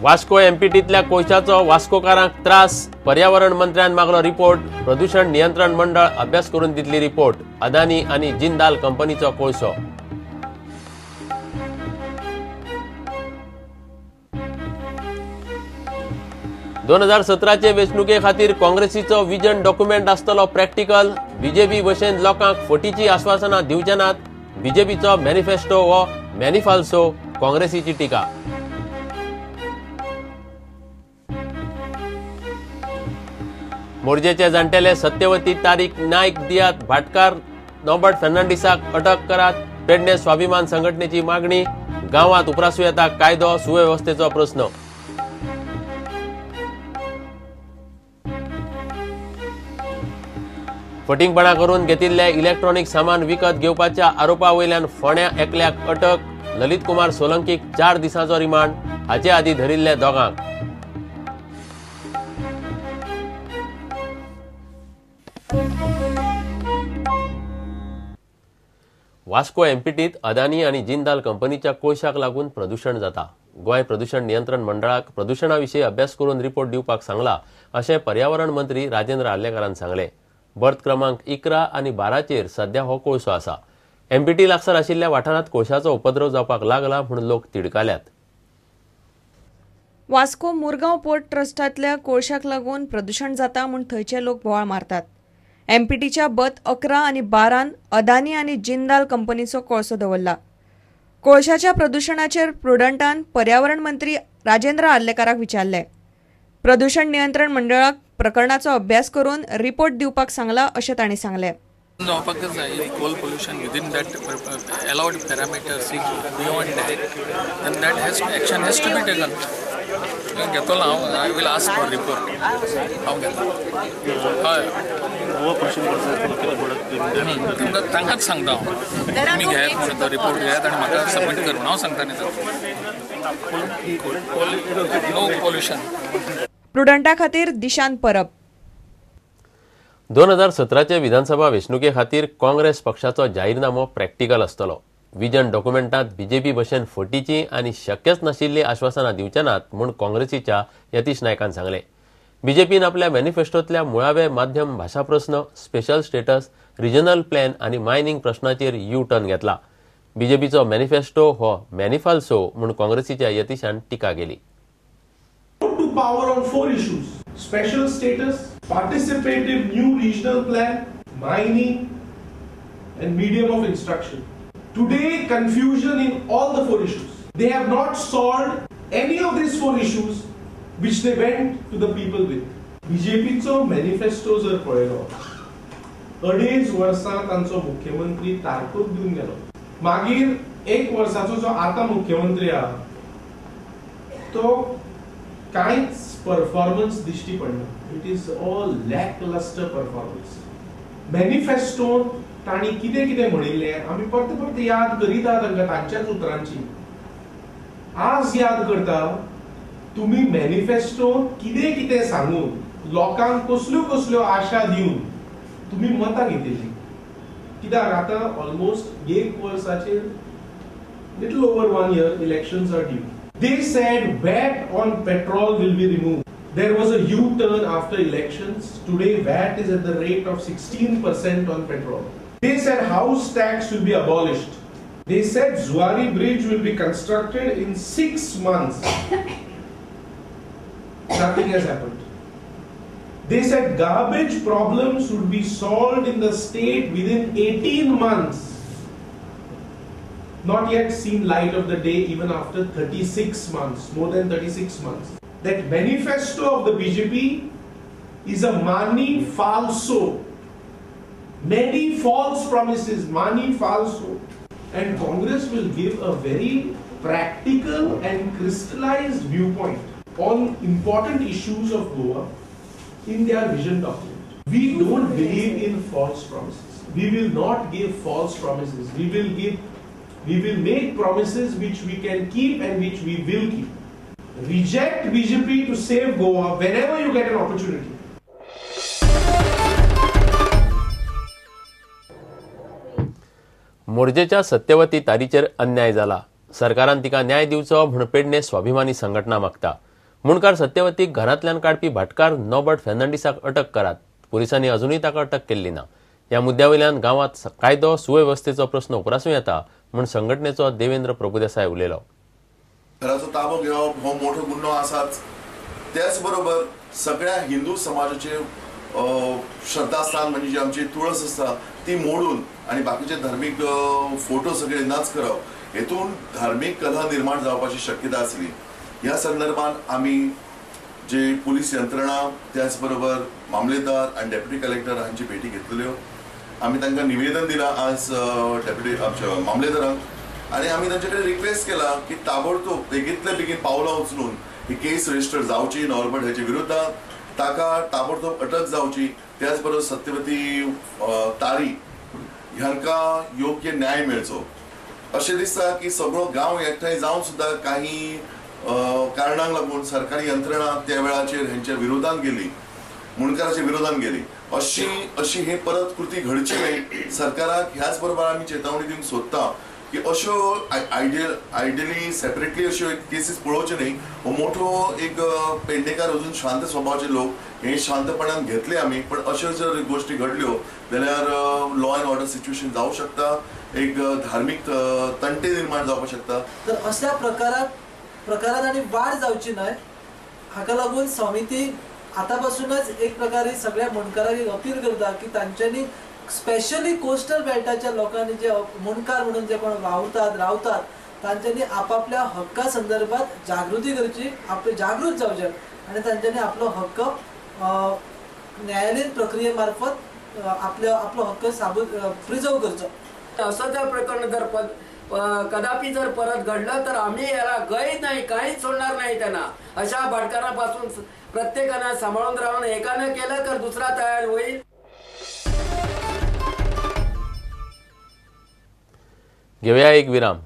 वास्को एमपीटींतल्या कोळशाचो वास्कोकारांक त्रास. पर्यावरण मंत्र्यान मागलो रिपोर्ट. प्रदूषण नियंत्रण मंडळ अभ्यास करून दितली रिपोर्ट. अदानी आनी जिंदाल कंपनीचो कोळसो. 2017चे वेंचणुके खातीर काँग्रेसीचो विजन डॉक्युमेंट आसतलो प्रॅक्टिकल. बीजेपी भशेन लोकांक फटीची आश्वासनां दिवचे नात. बीजेपीचो मॅनिफेस्टो हो मॅनिफाल्सो, काँग्रेसीची टिका. मोरजेचे जाण्टेले सत्यवती तारीक नायक दियात भाटकार नॉबर्ट फर्नांडीसाक अटक करात. पेडणे स्वाभिमान संघटनेची मागणी. गांवांत उप्रासूं येता कायदो सुवेवस्थेचो प्रस्न. फटींगपणा करून घेतिल्ले इलेक्ट्रॉनिक सामान विकत घेवपाच्या आरोपा वयल्यान फोंड्या एकल्याक अटक. ललित कुमार सोलंकीक 4 दिसांचो रिमांड. हाचे आदीं धरिल्ले दोगांक. वास्को एमपीटीत अदानी आनी जिंदाल कंपनीच्या कोळशाक लागून प्रदूषण जाता. गोंय प्रदूषण नियंत्रण मंडळाक प्रदूषणा विशीं अभ्यास करून रिपोर्ट दिवपाक सांगला अशें पर्यावरण मंत्री राजेंद्र आर्लेकारान सांगलें. बर्थ क्रमांक 11 आनी 12चेर सध्या हो कोळसो आसा. एमपीटी लागसार आशिल्ल्या वाठारांत कोळशाचो उपद्रव जावपाक लागला म्हूण लोक तिडकाल्यात. वास्को मुरगांव पोर्ट ट्रस्टांतल्या कोळशाक लागून प्रदूषण जाता म्हूण थंयचे लोक बोवाळ मारतात. एमपीटीच्या बर्थ 11 आनी 12 अदानी आनी जिंदाल कंपनीचो कोळसो दवरला. कोळशाच्या प्रदूषणाचेर प्रुडंटान पर्यावरण मंत्री राजेंद्र आर्लेकाराक विचारले. प्रदूषण नियंत्रण मंडळाक प्रकरणाचो अभ्यास करून रिपोर्ट दिवपाक सांगला अशें तांणी सांगलें. जावपाकच जाय. If coal pollution within that allowed parameters is beyond that, then that has action has to be taken. घेतलो हांव, I will ask for report. हांव घेतलो. हय, तुमकां तांकांच सांगता हांव, तुमी घेयात म्हणून तो रिपोर्ट घेयात आनी म्हाका सबमीट कर म्हणून हांव सांगता. न्ही, नो पोल्युशन. प्रुडंटा खातीर दिशांत परब. 2017चे विधानसभा वेंचणुके खातीर काँग्रेस पक्षाचो जाहीरनामो प्रॅक्टिकल आसतलो. विजन डॉक्युमेंटांत बीजेपी भशेन फटीची आनी शक्यच नाशिल्लीं आश्वासनां दिवचे नात म्हूण काँग्रेसीच्या यतीश नायकान सांगलें. बीजेपीन आपल्या मॅनिफेस्टोंतल्या मुळावे माध्यम भाशा प्रस्न, स्पेशल स्टेटस, रिजनल प्लॅन आनी मायनिंग प्रश्नाचेर यू टर्न घेतला. बीजेपीचो मॅनिफेस्टो हो मॅनिफाल्सो म्हूण काँग्रेसीच्या यतीशान टिका केली. To power on 4 issues: special status, participative new regional plan, mining and medium of instruction. Today, confusion in all the 4 issues. They have not solved any of these 4 issues which they went to the people with. BJP चो manifesto जर पळयलो, 2.5 वर्सां तांचो मुख्यमंत्री तारखूच दिवन गेलो. मागीर 1 वर्साचो जो आतां मुख्यमंत्री आहा तो कांयच परफॉर्मन्स दिश्टी पडना. It is all lacklustre performance. मॅनिफेस्टोन तांणी कितें कितें म्हणिल्लें आमी परते परते याद करीता तांकां तांच्याच उतरांची. आज याद करता तुमी मॅनिफेस्टोन कितें कितें सांगून लोकांक कसल्यो कसल्यो आशा दिवन तुमी मतां घेतिल्लीं. कित्याक आतां almost 1 वर्साचेर, little over 1 year, elections are due. They said VAT on petrol will be removed. There was a U-turn after elections. Today VAT is at the rate of 16% on petrol. They said house tax will be abolished. They said Zuari Bridge will be constructed in 6 months. Nothing has happened. They said garbage problems would be solved in the state within 18 months. Not yet seen light of the day even after 36 months, more than 36 months. That manifesto of the BJP is a mani falso. Many false promises, mani falso. And Congress will give a very practical and crystallized viewpoint on important issues of Goa in their vision document. We don't believe in false promises. We will not give false promises. We will make promises which we can keep and which we will keep. Reject BJP to save Goa whenever you get an opportunity. मोरजेच्या सत्यवती तारीचेर अन्याय जाला. सरकारान तिका न्याय दिवचो म्हूण पेडणे स्वाभिमानी संघटना मागता. मुंडकार सत्यवतीक घरांतल्यान काडपी भाटकार नॉबर्ट फेर्नांडीसाक अटक करात. पुलिसांनी अजुनूय ताका अटक केल्ली ना. ह्या मुद्द्या वयल्यान गांवांत कायदो सुवेवस्थेचो प्रस्न उप्रासूं येता म्हूण संघटनेचो देवेंद्र प्रभुदेसाय उलयलो. घराचो ताबो घेवप हो मोठो गुन्हो आसाच, त्याच बरोबर सगळ्या हिंदू समाजाचे श्रद्धास्थान म्हणजे जी आमची तुळस आसता ती मोडून आनी बाकीचे धार्मीक फोटो सगळे नाच करप हेतून धार्मीक कलह निर्माण जावपाची शक्यता आसली. ह्या संदर्भात आमी जे पुलीस यंत्रणा त्याच बरोबर मामलेदार आनी डेप्युटी कलेक्टर हांची भेटी घेतलेल्यो. आमी तांकां निवेदन दिलां आज डेप्युटी आमच्या मामलेदारांक आनी आमी तांचे कडेन रिक्वेस्ट केला की ताबडतोब बेगींतले बेगीन पावलां उचलून ही केस रजिस्टर जावची, नॉर्बर्ट हेचे विरुद्धात ताका ताबडतोब अटक जावची, त्याच बरोबर सत्यवती तारी ह्यांकां योग्य न्याय मेळचो. अशें दिसता की सगळो गांव एकठांय जावन सुद्दां काही कारणांक लागून सरकारी यंत्रणा त्या वेळाचेर हेंच्या विरोधान गेली, मुंडकाराच्या विरोधान गेली. अशी अशी हे परत कृती घडची न्हय सरकाराक ह्याच बरोबर आमी चेतावणी दिवंक सोदता की अश्यो आयडियली सेपरेटली अश्यो केसीस पळोवच्यो न्हय. हो मोठो एक पेडणेकार अजून शांत स्वभावाचे लोक हे शांतपणान घेतले आमी, पण अश्यो जर गोश्टी घडल्यो जाल्यार लॉ एंड ऑर्डर सिच्युएशन जावं शकता, एक धार्मीक तंटे निर्माण जावपाक शकता. तर अशा प्रकारात आनी वाड जावची न्हय हाका लागून समिती आतांपासूनच एक प्रकारे सगळ्या मुंडकारांक अपील करता की तांच्यांनी स्पेशली कोस्टल बेल्टाच्या लोकांनी जे मुंडकार म्हणून जे कोण वावुरतात रावतात तांच्यांनी आपापल्या हक्का संदर्भात जागृती करची, आपले जागृत जावचे आनी तांच्यांनी आपलो हक्क न्यायालयीन प्रक्रिये मार्फत आपलो हक्क साबूत प्रिजर्व करचो. असं जर प्रकरण जर कदापि जर परत घडलं तर आम्ही याला गैर नाही, काहीच सोडणार नाही त्यांना. अशा भाटकारांपासून प्रत्येकानं सांभाळून राहून एकानं केलं तर दुसरा तयार होईल. घेऊया एक विराम.